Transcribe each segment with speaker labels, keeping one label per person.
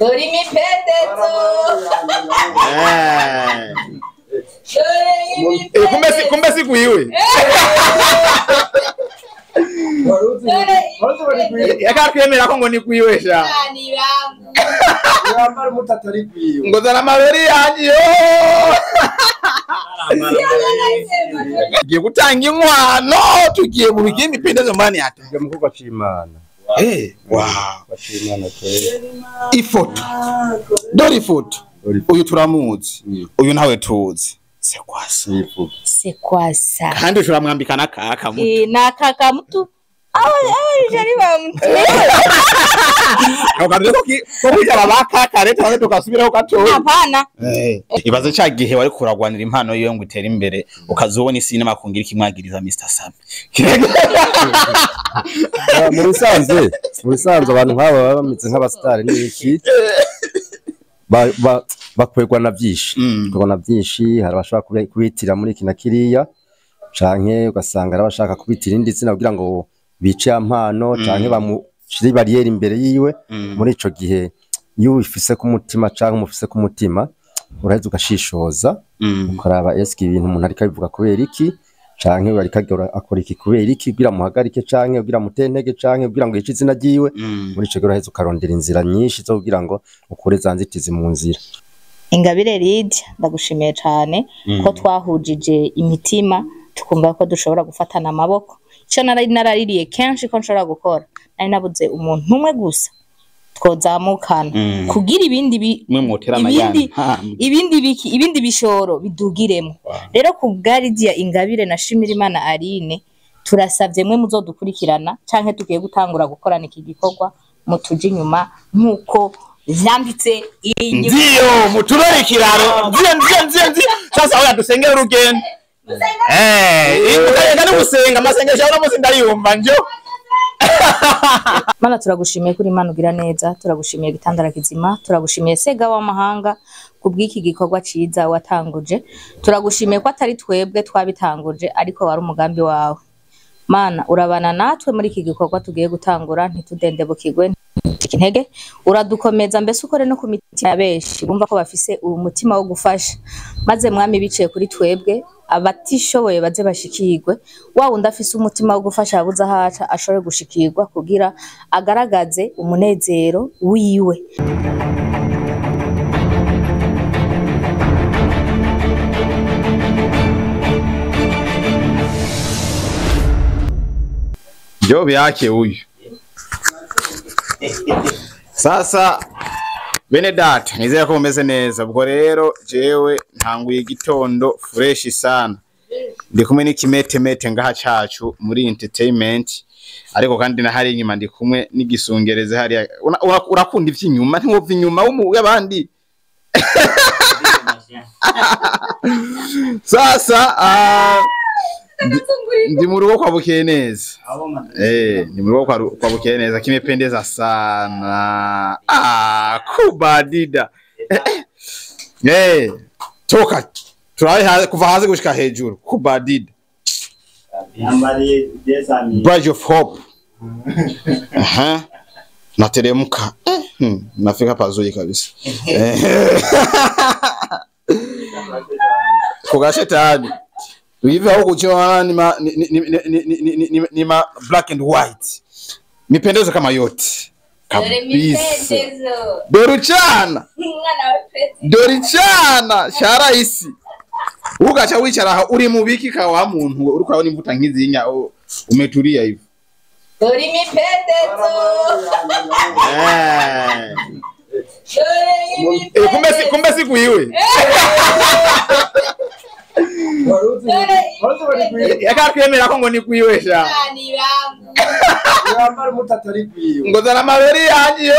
Speaker 1: Dore imipendezo.
Speaker 2: Eh. Kumbe si kuiwe. Yakakwemera ko ngo ni kuiwe sha. Ngo zana maberi yanjye yo. Tugiye gutanga inkwano, tugiye mu bigimbi pendezo mbani hata.
Speaker 3: Tugiye mu gikorwa c'Imana.
Speaker 2: Eh, wow.
Speaker 3: C'Imana kweli.
Speaker 2: Ifoto. Dore ifoto. Uyu turamuzi. Uyu ntawe tuzi. C'est quoi ça?
Speaker 1: C'est quoi ça?
Speaker 2: Kandi turamwambika n'akaka mutu.
Speaker 1: Eh, n'akaka mutu. Aho jari bamutu.
Speaker 2: Aho kandi ko kwicara bakaka rero tubanze tukasubiraho gatoya.
Speaker 1: Hapana.
Speaker 2: Eh, ibaze ca gihe wari kuragwanira impano yiwe ngo itere imbere ukazobona isi n'amakungira ikimwagiriza Mr. Sam.
Speaker 3: Mu bisanzwe abantu nk'aba baba bameze nk'abasitari n'iki bakwegwa na byinshi, bakwegwa na byinshi. Hari abashaka kubitira muri iki na kiriya, canke ugasanga hari abashaka kubitira indi zina kugira ngo bice ya mpano, canke bamushire bariyeri imbere yiwe. Muri ico gihe iyo ubifise ku mutima canke umufise ku mutima, uraheza ugashishoza, ukaraba eske ibintu umuntu ariko abivuga kubera iki, canke ariko akora iki kubera iki, kugira muhagarike canke kugira mutere intege canke kugira ngo yice izina ryiwe. Muri ico gihe uraheza ukarondera inzira nyinshi zo kugira ngo ukure za nzitizi mu nzira.
Speaker 1: Ingabire Lydia, ndagushimiye cane ko twahujije imitima tukumva ko dushobora gufatana amaboko. Ico nari naraririye kenshi ko nshobora gukora, nari nabuze umuntu umwe gusa twozamukana kugira ibindi ibindi biki ibindi bishoro bidugiremo. Rero ku bwa Lydia Ingabire na Shimirimana Aline, turasavye mwe muzodukurikirana canke tugiye gutangura gukorana iki gikorwa, mutuje inyuma nkuko vyanditse inyuma.
Speaker 2: Ndio muturere ikiraro. Ndio ndio ndio ndio. Sasa oya dusengere urugendo. Eh, kandi gusenga amasengesho yawe musi ndayumva njo.
Speaker 1: Mana turagushimiye kuri Imana ugira neza, turagushimiye gitandara kizima, turagushimiye sega w'amahanga kubw'iki gikorwa ciza watanguje, turagushimiye ko atari twebwe twabitanguje ariko wari umugambi wawe. Mana urabana natwe muri iki gikorwa tugiye gutangura, ntitudendebukirwe intege, uradukomeza mbese ukore no ku mitima ya benshi bumva ko bafise umutima wo gufasha, maze mwami biciye kuri twebwe abatishoboye baze bashikirwe, wa wundi afise umutima wo gufasha abuze ahaca ashobore gushikirwa kugira agaragaze umunezero wiwe.
Speaker 2: Job yake huyu. Sasa bene data, nizera ko mumeze neza. Ubwo rero jewe ntanguye igitondo fresh sana. Ndi kumwe n'ikimete mete ngaha cacu muri entertainment, ariko kandi na hari inyuma ndi kumwe n'igisungereze hari. Urakunda ivy'inyuma, ntiwova inyuma y'abandi. Sasa ndi mu rugo kwa Bukeye neza. Eh, ndi mu rugo kwa Bukeye neza, kimependeza sana. Ah, kubadida. Eh, toka turaye kuva hasi gushika hejuru, kubadida. Bridge of Hope. Aha. Nateremka. Nafika pazuri kabisa. Kugashetani. Hivi huko kuchiwa ni ma black and white. Mipendezo kama yote. Kabisa. Doruchana. Doruchana sharaisi. Ugacha wicara uri mubiki ka wa muntu uri kurabona imvuta nkizinya umetulia hivi.
Speaker 1: Dore imipendezo.
Speaker 2: Eh. Kumbe si kuiwe. Yakakwemera ko ngo ni kuiwe sha. Ngo zana maberi yanjye yo.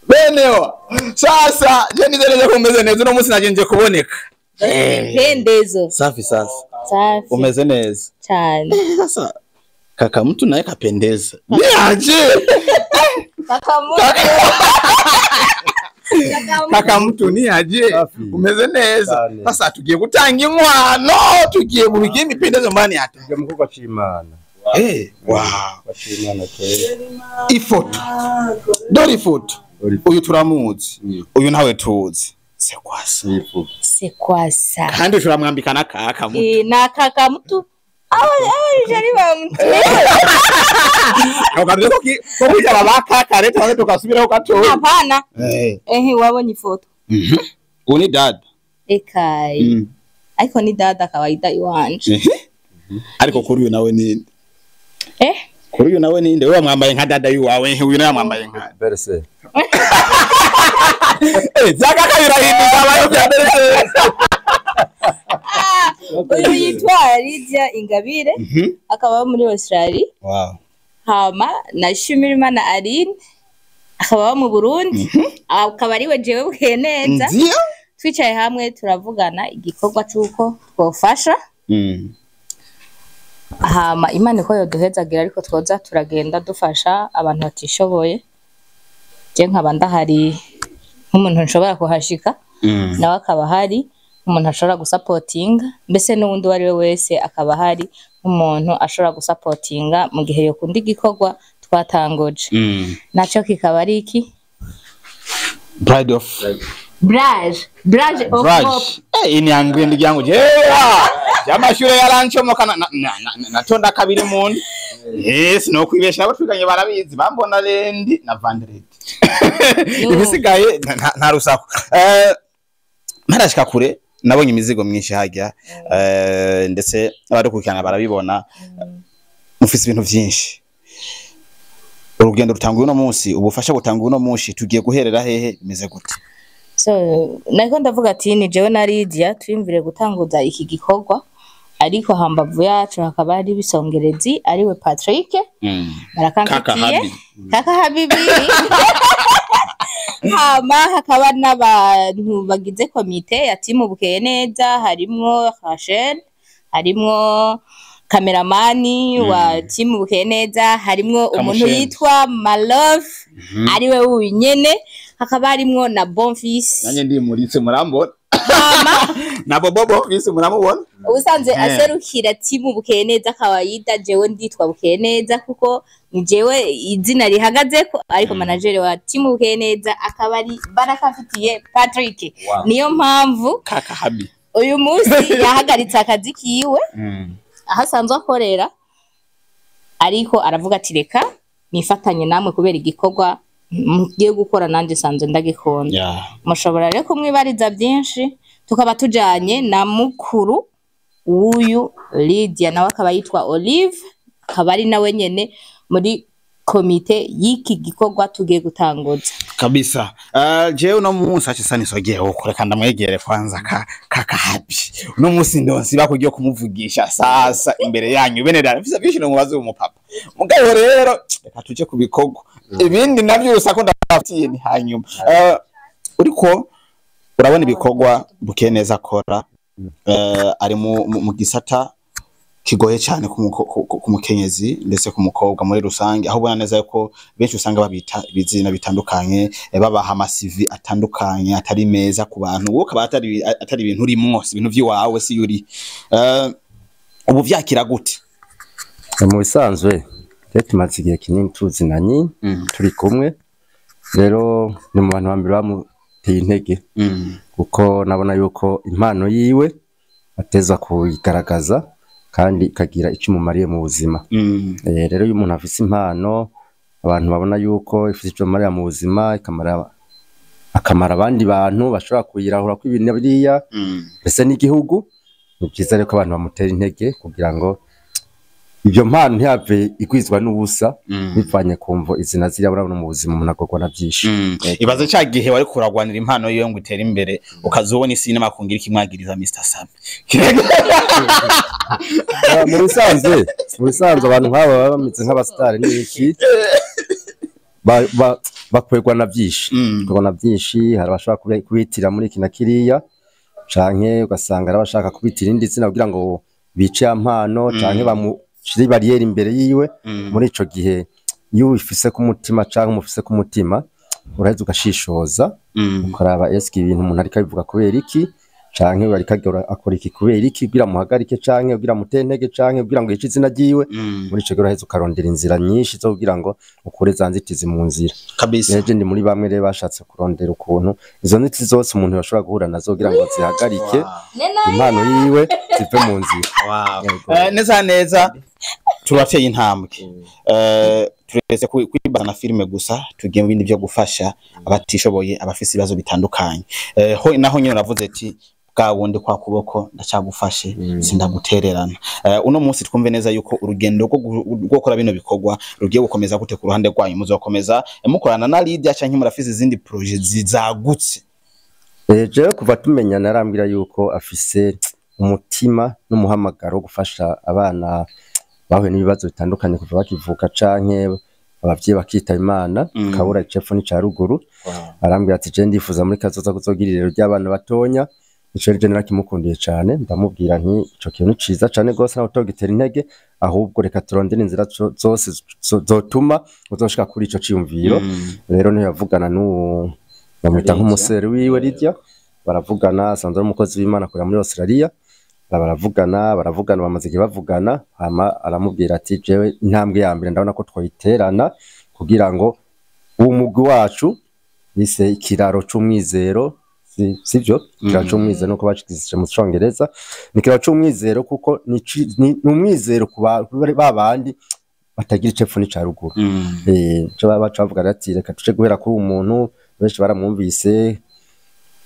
Speaker 2: Benewa. Sasa je nizereze ko umeze neza uno munsi nagenje kuboneka.
Speaker 1: Pendezo.
Speaker 2: Safi sasa.
Speaker 1: Safi.
Speaker 2: Umeze neza.
Speaker 1: Cyane.
Speaker 2: Sasa kaka mtu naye kapendeza. Niaje.
Speaker 1: Kaka mtu.
Speaker 2: Kaka mtu ni aje umeze neza. Sasa tugiye gutanga inkwano, tugiye mu bigimbi pendezo mbani hata.
Speaker 3: Tugiye mu gikorwa c'Imana.
Speaker 2: Eh, wow. Ifoto, dore ifoto. Uyu turamuzi, uyu ntawe tuzi. Sekwasa.
Speaker 1: Sekwasa.
Speaker 2: Kandi ushobora mwambika n'akaka muto.
Speaker 1: Eh, na kaka mtu awa awa jari ba mtu.
Speaker 2: Ako kantu ko ko kwicara ba kaka rero tubanze tugasubiraho gatoya.
Speaker 1: Hapana.
Speaker 2: Eh.
Speaker 1: Ehe, wabonye ifoto.
Speaker 2: Uyu ni dada.
Speaker 1: Ekaye. Ariko ni dada kawaida iwanje.
Speaker 2: Ehe. Ariko kuri uyu nawe ninde?
Speaker 1: Eh.
Speaker 2: Kuri uyu nawe ninde? Wewe mwambaye nka dada yuwawe, uyu nawe mwambaye nka
Speaker 3: Berse.
Speaker 2: Eh, byakaka birahinduka abayo bya berse.
Speaker 1: Uyu yitwa Lydia Ingabire, akaba muri Australia.
Speaker 2: Wow.
Speaker 1: Hama na Shimirimana Aline akaba mu Burundi, akaba ariwe jewe Bukeye Neza.
Speaker 2: Nziyo?
Speaker 1: Twicaye hamwe turavugana igikorwa c'uko twofasha. Hama Imana iko yoduhezagira, ariko twoza turagenda dufasha abantu batishoboye. Je nkaba ndahari nk'umuntu nshobora kuhashika, nawe akaba ahari umuntu ashobora gusapotinga, mbese n'uwundi uwo ari we wese akaba ahari nk'umuntu ashobora gusapotinga mu gihe yokunda igikorwa twatanguje. Naco kikaba ari iki?
Speaker 2: Bride of
Speaker 1: Brage, Brage of Hope.
Speaker 2: Braj. Eh, ini yangu ndi yangu. Jewa. Yamashure yarancomoka na natonda kabiri mundi. Yes, no kwibesha abo twiganye barabizi bambona lendi na Vandred. Ibisigaye nta rusaku. Eh, ntarashika kure nabonye imizigo myinshi hajya, ndetse abadukurikirana barabibona. Mufise ibintu vyinshi. Urugendo rutanguye uno munsi, ubufasha butanguye uno munsi, tugiye guherera hehe, bimeze gute?
Speaker 1: So nariko ndavuga ati ni jewe na Lydia twiyumvire gutanguza iki gikorwa, ariko hambavu yacu hakaba hari bisongerezi ariwe Patrick. Barakamfitiye
Speaker 2: Kaka
Speaker 1: kaka Habibi. Hama hakaba n'abantu bagize komite ya timu Bukeye Neza, harimwo Rachel, harimwo kameramani wa timu Bukeye Neza, harimwo umuntu
Speaker 2: Kamushenzi.
Speaker 1: yitwa Malove ariwe wuyu nyene, hakaba harimwo na Bonfils.
Speaker 2: Nanjye ndimuritse murambona.
Speaker 1: Hama
Speaker 2: Na Bobo Bonfils muramubona.
Speaker 1: ubusanzwe aserukira timu Bukeye Neza kawaida, jewe nditwa Bukeye Neza kuko ni jewe izina rihagazeko, ariko manager wa timu Bukeye Neza akaba ari Barakafitiye Patrick. Niyo mpamvu
Speaker 2: Kaka Habi.
Speaker 1: uyu munsi yahagaritse akazi kiwe aho asanzwe akorera, ariko aravuga ati reka nifatanye namwe kubera igikorwa mugiye gukora nanjye sanzwe ndagikunda. Mushobora rero kumwibariza byinshi, tukaba tujanye na mukuru w'uyu Lydia, nawe akaba yitwa Olive, akaba ari nawe nyene muri komite y'iki gikorwa tugiye gutanguza.
Speaker 2: Kabisa. Jewe uno munsi acha sana nisogee huko, reka ndamwegere kwanza ka kaka Habi. Uno munsi ndonsiba kugiye kumuvugisha sasa imbere yanyu bene dada. Mfise byinshi no mubaze umupapa. Mugabo rero reka tuje ku bikorwa. Ibindi navyo urusako ndafitiye ni hanyuma. Uriko urabona ibikorwa Bukeye Neza akora, ari mu gisata kigoye cyane ku mukenyezi ndetse ku mukobwa muri rusange, aho ubona neza yuko benshi usanga babita ibizina bitandukanye, babaha amasivi atandukanye atari meza ku bantu, wowe ukaba atari ibintu urimwo, si ibintu vy'iwawe, si yuri. Ubu vyakira gute?
Speaker 3: Mu bisanzwe rero tumaze igihe kinini tuzinanye, turi kumwe, rero ni mu bantu ba mbere bamuteye intege, kuko nabona yuko impano yiwe ateza kuyigaragaza kandi ikagira icyo imumariye mu buzima. Rero iyo umuntu afise impano abantu babona yuko ifise icyo imumarira mu buzima, ikamara akamara abandi bantu bashobora kuyirahura ko ibintu biriya, mbese n'igihugu, ni byiza rero ko abantu bamutera intege kugira ngo ibyo mpano ntihave igwizwa n'ubusa, bivanye ku mvo izina ziriya. Urabona mu buzima umuntu agorwa na byinshi.
Speaker 2: Ibaze ca gihe wari kuragwanira impano yiwe ngo itere imbere, ukazobona isi n'amakungu iriko imwagiriza Mr. Sam.
Speaker 3: Mu bisanzwe abantu nk'aba baba bameze nk'abasitari n'iki, bakwegwa na byinshi, bakwegwa na byinshi. Hari abashobora kubitira muri iki na kiriya, canke ugasanga hari abashaka kubitira irindi zina kugira ngo bice ya mpano, canke bamushire bariyeri imbere yiwe. Muri ico gihe iyo ubifise ku mutima canke umufise ku mutima, uraheza ugashishoza, ukaraba eske ibintu umuntu ariko abivuga kubera iki. Canke bariko akora iki kubera iki, kugira muhagarike canke kugira mutere intege canke kugira ngo yice izina ryiwe. Muri ico gihe uraheza ukarondera inzira nyinshi zo kugira ngo ukure za nzitizi mu nzira. Rero ndi muri bamwe rero bashatse kurondera ukuntu izo nzitizi zose umuntu yashobora guhura nazo kugira ngo zihagarike impano yiwe zive mu nzira. Yego.
Speaker 2: Neza neza, turateye intambwe. Turetse kwibaza na filime gusa, tugiye mu bindi byo gufasha abatishoboye, abafise ibibazo bitandukanye. Ho naho nyine uravuze ati bwa wundi kwa kuboko ndacyagufashe, sindagutererana. Uno munsi twumve neza yuko urugendo rwo gukora bino bikorwa rugiye gukomeza gute ku ruhande rwanyu? Muzokomeza mukorana na Lydia canke murafise izindi projet zizagutse?
Speaker 3: Jewe kuva tumenya narambwira yuko afise umutima n'umuhamagaro wo gufasha abana bahuye n'ibibazo bitandukanye kuva bakivuka canke abavyeyi bakitaba Imana, kabura icepfo n'ica ruguru. Arambwira ati je ndifuza muri kazoza kuzogira irero ry'abana batonya. Ico rero narakimukundiye cane, ndamubwira nti ico kintu ni ciza cane gose, nawe utogitera intege, ahubwo reka turondere inzira zose zotuma uzoshika kuri ico ciyumviro. Rero niyo yavugana n'uwo bamwita
Speaker 2: Lydia.
Speaker 3: nk'umusere wiwe Lydia, baravugana, asanzwe ari umukozi w'Imana akorera muri Australia. Baravugana, bamaze igihe bavugana, hama aramubwira ati jewe intambwe ya mbere ndabona ko twoyiterana kugira ngo uwo mugwi wacu bise ikiraro c'umwizero, sivyo? Ikiraro c'umwizero nuko bacikishije mu Congereza, ni ikiraro c'umwizero kuko ni umwizero ku ba bandi batagira icepfo n'ica ruguru. Ico baba baca bavuga ati reka tuce guhera kuri uwo muntu, benshi baramwumvise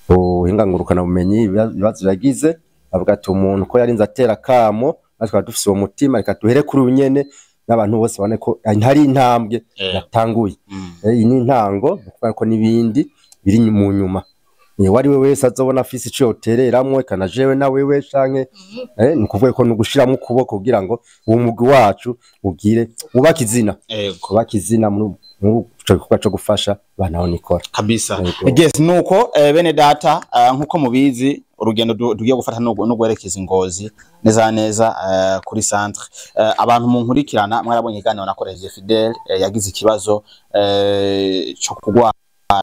Speaker 3: ubuhinga ngurukana bumenyi ibibazo yagize, avuga ati umuntu ko yarinze atera kamo, natwe twari dufise uwo mutima, reka duhere kuri uyu nyene n'abantu bose babone ko hari intambwe yatanguye. Iyi ni intango, ni ukuvuga ko n'ibindi biri mu nyuma. Uwari we wese azobona afise ico yotereramwo, eka na jewe na wewe canke, ni ukuvuga ko ni ugushiramwo ukuboko kugira ngo uwo mugwi wacu ugire wubake izina. Wubake izina muri ico gikorwa co gufasha abana aho nikora.
Speaker 2: Kabisa.
Speaker 3: Yego.
Speaker 2: Yes, nuko bene data, nkuko mubizi urugendo tugiye gufata no guherekeza Ingozi neza neza kuri centre. Abantu munkurikirana mwarabonye iganiro nakoresheje Fidel, yagize ikibazo cyo kugwa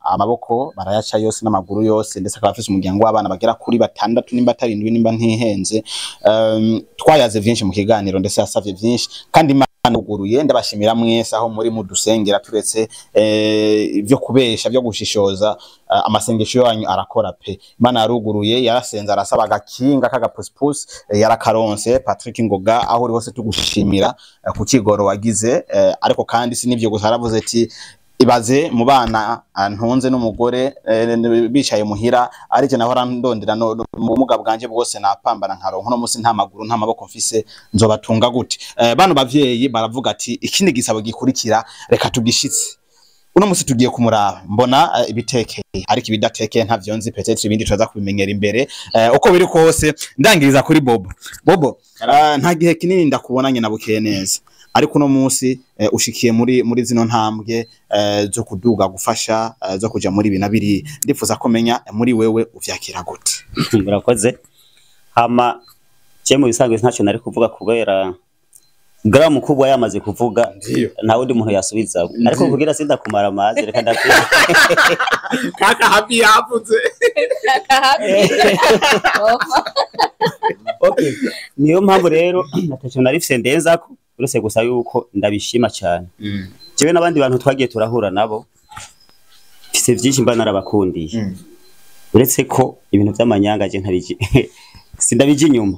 Speaker 2: amaboko barayaca yose n'amaguru yose, ndetse akaba afise umuryango w'abana bagera kuri 6 nimba atari 7 nimba ntihenze. Twayaze vyinshi mu kiganiro, ndetse yasavye vyinshi kandi Imana uguruye. Ndabashimira mwese aho muri mudusengera, turetse ibyo kubesha byo gushishoza, amasengesho yanyu arakora pe. Imana yaruguruye, yarasenze arasaba agakinga k'agapusipusi, yarakaronse. Patrick Ngoga, aho uri hose tugushimira ku kigoro wagize, ariko kandi si nivyo gusa, yaravuze ati ibaze mu bana ntunze n'umugore bicaye muhira, ariko nahora ndondera no mu bumuga bwanje bwose napambana nkaronka, uno munsi nta maguru nta maboko mfise, nzobatunga gute? Bano bavyeyi baravuga ati ikindi gisabo gikurikira reka tugishitse. Uno munsi tugiye kumuraba, mbona ibitekeye, ariko ibidatekeye ntavyo nzi, peut-être ibindi turaza kubimenyera imbere. Uko biri kose ndangiriza kuri Bobo. Bobo, nta gihe kinini ndakubonanye na Bukeye neza, ariko uno munsi ushikiye muri zino ntambwe zo kuduga gufasha, zo kuja muri ibi na biri, ndifuza ko menya muri wewe uvyakira gute?
Speaker 4: Murakoze. Hama je mu bisanzwe ntacyo nari kuvuga kubera Gara mukubwa yamaze kuvuga, nta wundi muntu yasubiza, ariko kugira sinda kumara amazi reka ndakwiye.
Speaker 2: Kaka happy yavuze.
Speaker 4: Okay, niyo mpamvu rero ntacyo nari mfise ndenzako uretse gusa yuko ndabishima cyane. Jewe n'abandi bantu twagiye turahura nabo mfise byinshi mba narabakundiye, uretse ko ibintu by'amanyanga je ntabiji sindabiji inyuma.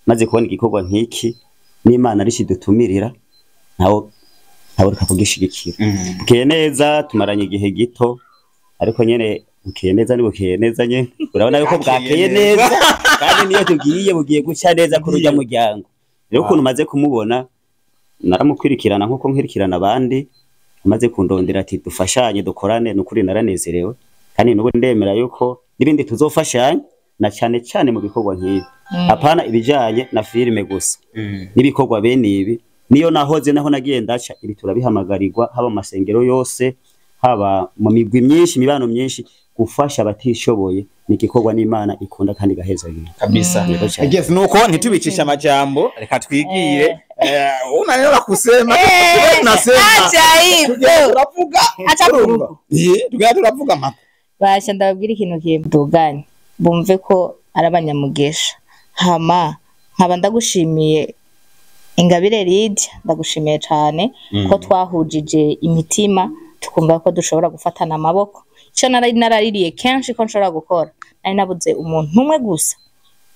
Speaker 4: Maze kubona igikorwa nk'iki n'Imana rishidutumirira, ntawo ntawe kugishigikira. Bukeye neza tumaranye igihe gito, ariko nyene bukeye neza ni bukeye neza nyene, urabona yuko bwakeye neza, kandi niyo tugiye bugiye guca neza kuri urya muryango. Rero ukuntu maze kumubona naramukwirikirana nkuko nkwirikirana abandi, amaze kundondera ati dufashanye dukorane, nukuri naranezerewe, kandi nubu ndemera yuko n'ibindi tuzofashanya, na cyane cyane mu bikorwa nk'ibi, apana ibijanye na filime gusa, n'ibikorwa bene ibi. Niyo nahoze naho nagiye ndaca ibi turabihamagarirwa, haba mu masengero yose, haba mu migwi myinshi, imibano myinshi, gufasha abatishoboye ni igikorwa n'Imana ikunda kandi igahezagira.
Speaker 2: Kabisa.
Speaker 4: Yego cyane.
Speaker 2: Yes, nuko ntitubicisha amajambo, reka twigire. Una neno la kusema, tunasema.
Speaker 1: Acha hivyo.
Speaker 2: Turavuga.
Speaker 1: Acha kuruka.
Speaker 2: Ye, tugera turavuga maka.
Speaker 1: Basha ndababwira ikintu kimwe, dugane bumve ko Ari abanyamugisha. Hama nkaba ndagushimiye Ingabire Lydia, ndagushimiye cane ko twahujije imitima, tukumva ko dushobora gufatana amaboko. Ico nari naraririye kenshi ko nshobora gukora, nari nabuze umuntu umwe gusa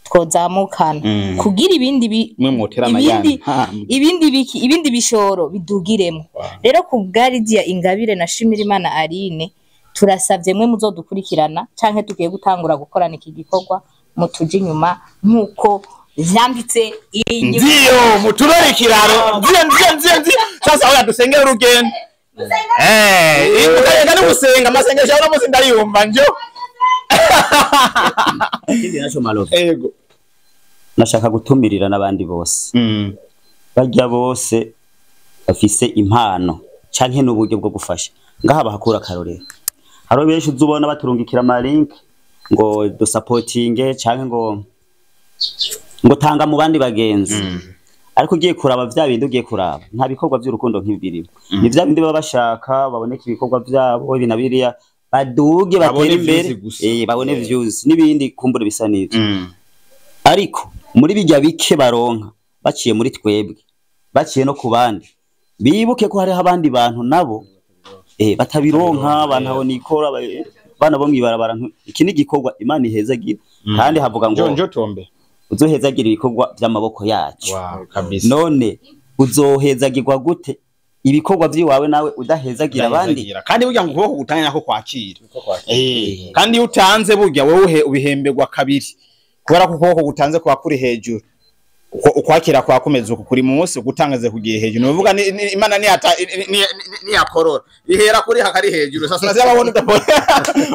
Speaker 1: twozamukana kugira ibindi
Speaker 2: Mwe mwotera
Speaker 1: ibindi
Speaker 2: amayani.
Speaker 1: Ibindi biki, ibindi bishoro bidugiremo. Rero ku bwa Lydia Ingabire na Shimirimana Aline, turasavye mwe muzodukurikirana canke tugiye gutangura gukorana iki gikorwa, mutuje inyuma nkuko vyanditse inyuma.
Speaker 2: Ndio, muturore ikiraro. Ndio, ndio, ndio, ndio. Sasa oya dusengere urugendo. Imbuga no gusenga amasengesho yawe no ndayumva njo.
Speaker 4: Ikindi naco Malove,
Speaker 2: Ego.
Speaker 4: nashaka gutumirira n'abandi bose, barya bose bafise impano canke n'uburyo bwo gufasha. Ngaha bahakura akarorero, hariho benshi uzubona baturungikira amalink ngo dusapotinge canke ngo tanga mu bandi bagenzi, ariko ugiye kuraba vya bindi, ugiye kuraba nta bikorwa vy'urukundo nk'ibirimo. Ni vya bindi baba bashaka baboneka ibikorwa vyabo, ibi na biriya, baduge batere
Speaker 2: Babone
Speaker 4: imbere
Speaker 2: views gusa.
Speaker 4: Babone views n'ibindi kumbure bisa n'ivyo. Ariko muri bijya bike baronka baciye muri twebwe, baciye no ku bandi, bibuke ko hariho abandi bantu nabo batabironka, abantu aho nikora bana bo mwibarabara. Iki ni igikorwa Imana ihezagira, kandi havuga ngo
Speaker 2: Njo njo tombe.
Speaker 4: uzohezagira ibikorwa vy'amaboko yacu.
Speaker 2: Wow, kabisa.
Speaker 4: None uzohezagirwa gute ibikorwa vy'iwawe nawe udahezagira abandi?
Speaker 2: Udahezagira. Kandi burya ngo ukuboko gutanga nako kwakira. Kandi iyo utanze burya wewe ubihemberwa kabiri. Kubera ko ukuboko gutanze kwa kuri hejuru. Uko ukwakira kwa kumeze uku kuri munsi, ugutangaze kugiye hejuru. Ni uvuga Imana ni ata ni yakorora. Ihera kuri hakari hejuru. Sasa unasema babone utapona.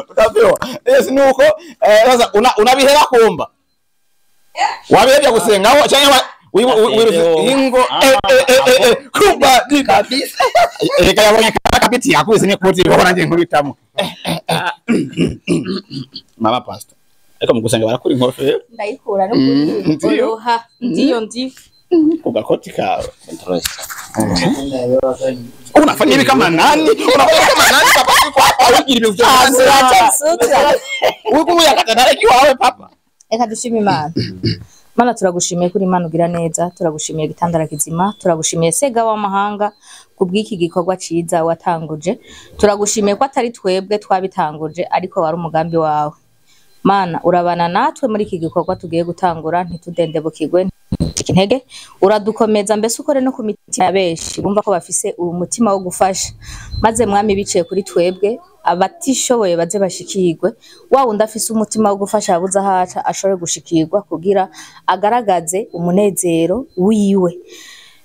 Speaker 2: Utapewa. Yes, nuko sasa unabihera kumba. Wabihebya gusenga aho cyangwa ingo kuba ni kabisa. Reka yabonye kapiti yakubise ni koti baba nanjye nkubitamo. Mama pastor. Ariko mu gusenga barakura inkofero
Speaker 1: Ndayikura no
Speaker 2: Ndiyo.
Speaker 1: oroha, ndiyo ndiyo.
Speaker 2: Ku gakoti kawe. Unafanya hivi kama nani? Unafanya kama nani papa? Uko hapa ugira ibintu byose. Uko yakatana ikiwa wawe papa.
Speaker 1: Reka dushime Imana. Mana, turagushimiye kuri Imana ugira neza, turagushimiye gitandara kizima, turagushimiye Sega w'amahanga kubw'iki gikorwa ciza watanguje. Turagushimiye ko atari twebwe twabitanguje, ariko wari umugambi wawe. Mana, urabana natwe muri iki gikorwa tugiye gutangura, ntitudendebukirwe, ntiducike intege, uradukomeza, mbese ukore no ku mitima ya benshi bumva ko bafise umutima wo gufasha, maze Mwami, biciye kuri twebwe, abatishoboye baze bashikirwe. Wa wundi afise umutima wo gufasha yabuze ahaca ashobore gushikirwa kugira agaragaze umunezero wiwe.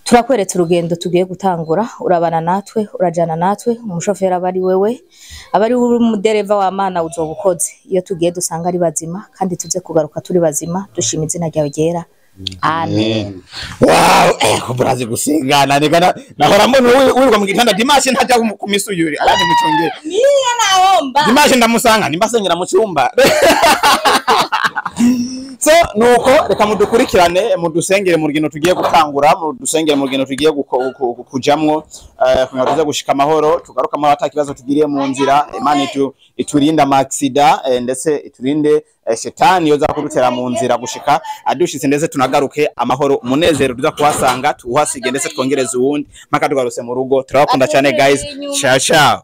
Speaker 1: Turakweretse urugendo tugiye gutangura, urabana natwe, urajana natwe, umushoferi aba ari wewe, aba ari wowe umudereva wa Mana, uzoba ukoze iyo tugiye dusanga ari bazima, kandi tuze kugaruka turi bazima dushima izina ryawe ryera. Amen.
Speaker 2: Wow, burazi gusengana nigana nahora mbona wirirwa mu gitanda. Dimanche ntajya ku misuyuri abandi mucongere.
Speaker 1: Niyo naomba.
Speaker 2: Dimanche ndamusanga nimbasengera mu cyumba. So nuko reka mudukurikirane, mudusengere mu rugendo tugiye gutangura, mudusengere mu rugendo tugiye kujamwo, kugira tuze gushika amahoro, tugaruka amahoro ata kibazo tugiriye mu nzira. Imana iturinde amaksida, ndetse iturinde shetani yoza kudutera mu nzira gushika adushitse, ndetse tunagaruke amahoro. Umunezero tuza kuhasanga tuwuhasige, ndetse twongereze uwundi mpaka tugarutse mu rugo. Turabakunda cyane guys. Ciao ciao.